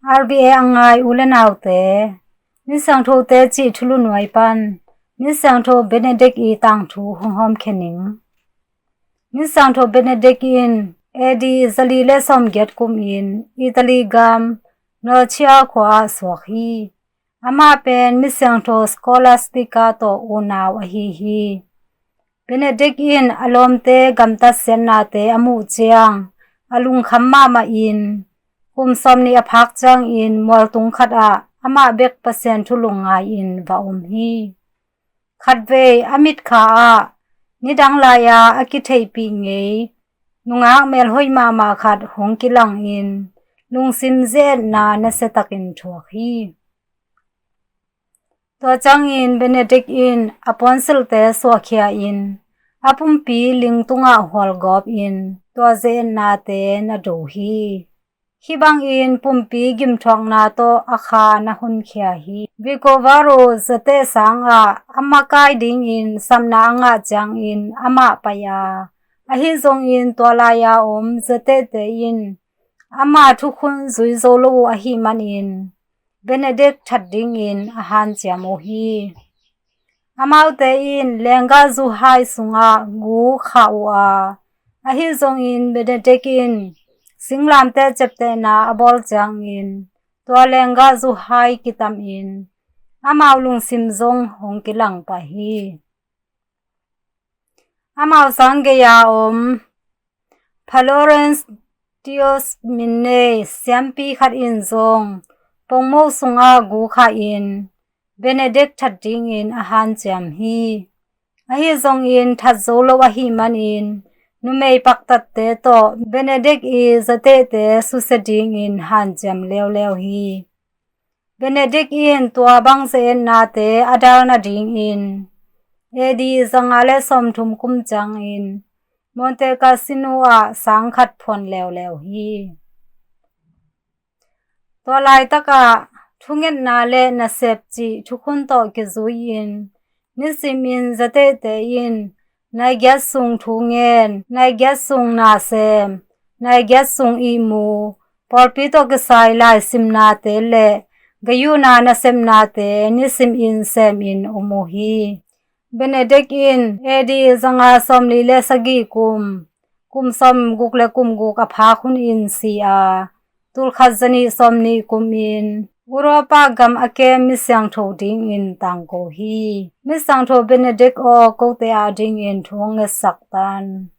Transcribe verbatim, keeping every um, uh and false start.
R B A a ngai u le naute, Misiangthote cih thulu nuai pan Misiangtho Benedict i tangthu hong hawmkhia ning. Misiangtho Benedict in A D zali le sawmgiat kum in Italy gam Norcia khua ah suak hi. Amah pen Misiangtho Scholastica tawh unau ahi hi. Benedict in a lawmte gamtat siatnate a muh ciang a lungkham mahmah in, kum sawmnih a phak ciangin mualtung khat ah amah bek Pasian thu lungngai in va om hi. Khatvei a mitkha ah nidang lai-a a kitheihpih ngei nungak melhoih mahmah khat hong kilangin lungsim ze-etna nasiatakin thuak hi. Tua ciangin Benedict in a puansilhte suahkhia in a pumpi ling tungah hualgawp in tua ze-etnate na do hi. Hih bangin pumpi gimthuakna tawh a kha na honkhia hi. Vicovaro zateh sangah a makai dingin sapna a ngah ciangin amah pai a, ahi zongin tua lai-a om zatehte in ama thukhun zui zo lo uh ahih manin Benedict that dingin a hanciam uh hi. Amaute in lenggah zuhai sungah gu khah uh a, ahi zongin Benedict in singlamteh ciaptehna a bawl ciangin tua lenggah zuhai kitamin amau lungsim zong hong kilang pah hi. Amau sang gei-a om Florentius min nei siampi khat in zong pongmo sungah gu khah in Benedict that dingin a hanciam hi. Ahi zongin that zo lo ahih manin numei paktatte tawh Benedict i zatehte susia dingin hanciam leuleu hi. Benedict in tua bang ze-etnate a dal nadingin A D zanga le sawmthum kum ciangin Monte Cassino ah sang khat phuan leuleu hi. Tua laitakah thungetna le nasep cih thukhun tawh kizui-in nisimin zatehte in nai giat sung thu ngen, nai giat sung na sem, nai giat sung ihmu, pawlpi tawh kisai laisimnate le gayuhna nasepnate nisimin semin om uh hi. Benedict in A D zanga sawmli le sagih kum, kum sawmguk le kum guk a phak hunin si a, tulkhat zanih sawmnih kumin Europa gam a kem misiangtho dingin tangko hi. Misiangtho Benedict aw, kote adingin thu hong ngetsak tan.